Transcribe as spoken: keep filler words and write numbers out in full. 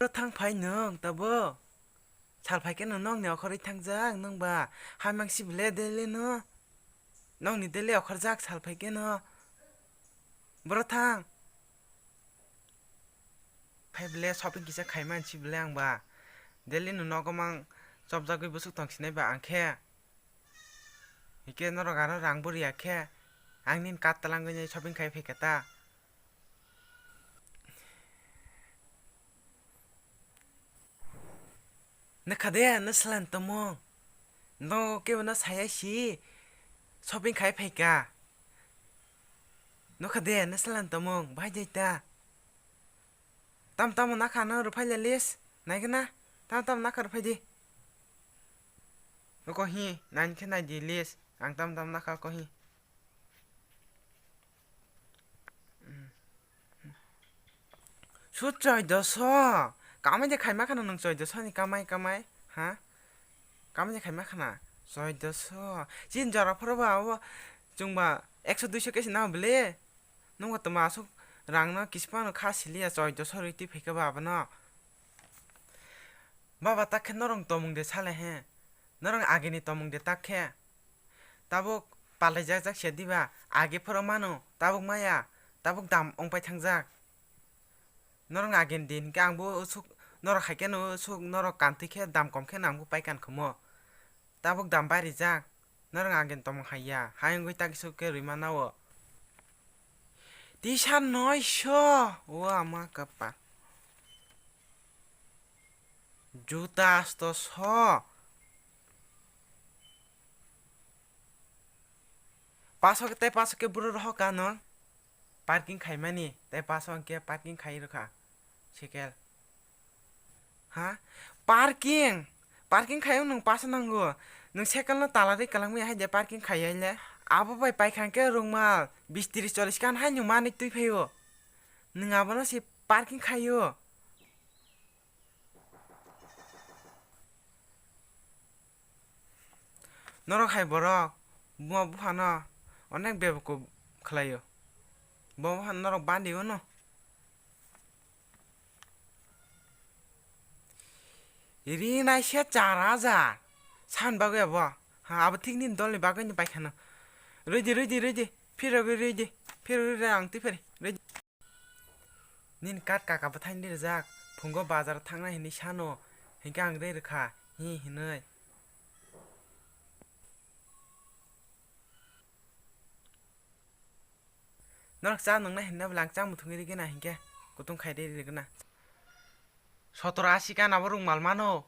Boro thang phai nwng tabo. Sal phai khe nwng nokni okhorwi thangjak nwng ba. Hai mangsi bele daily no. Nokni daily okhorjak sal phai khe no. Boro thang. Phai bele shopping kisa khai mansi bele ang ba. Daily no nogo mang chopjagwi bwswk tong sinai ba ang khe. Hike norok aro rang bo riya khe. Ang nini card twlangwi shopping khai phaikha ta. Nukha de, nwslan tongmung. No kebo no saya si shopping khai phaikha. Nukha de, nwslan tongmung, bahai jai ta. Tam tamo nakha no rwphai le list, naikhe na? Tam tamo nakha rwphai di. Oko hi, nain khe nai di list. Ang tam tam nakha oko hi. Su choidoso. Kamai de khaima khana nwng choidoso ni kamai kamai, ha? Kamai de khaima khana choidoso. Chin jora phoro ba abo chwngba ekso duiso kesi nang bele. Nungbo toma aswk rangno kisa phano kha siliya choidoso rwi twi phaikha ba abono. Baba ta khe norok tomung de sale he. Norok agini tomung de ta khe. Tabuk palaijak jak se diba, age phoro mano, tabuk maya, tabuk dam wngpai thangjak. Norok agini din khe ang bo usuk, norok hai kheno usuk, norok kantwi khe dam kom khe nang bo paikan khomo. Tabuk dam barijak, norok agini tomung hai ya, hai wngwi ta kisuk khe rwi mana o. Tisa noisho, o ama kapa. Juta asto so. Paso khe tei paso khe buro rohor ka no. Parking khaimani tei paso hwnkhe parking khai rwkha. Sekel. Ha? Parking. Parking khaio nwng paso nango. Nwng sekel no tala ri kwlangwi hai de parking khai le. Abo bai paikha hwnkhe rungmal bis tris chollis kan hai nwng manwi twi phaio. Nwng abono se parking khaio. Norok hai borok buma buphano onek bebakuk khlaio. Buma buphano norok bandi ono. Rinai se char hajar. San bagwi abo. Ha, abo thik nini dolni bagwino paikhano. Rwidi, rwidi, rwidi. Phirogwi rwidi. Phirogwi rw ang twi phari. Rwidi. Nini card kaka bwthaini rijak, phungo bazar thangnai hinwi sano, hinkhe ang rwi rwkha, hi hinwi. Norok cha nwngnai hinna bwle ang cha muthungwi rwgwna hinkhe, kutung khai rwi rwgwna. Sotoro asi gana bo rungmal mano,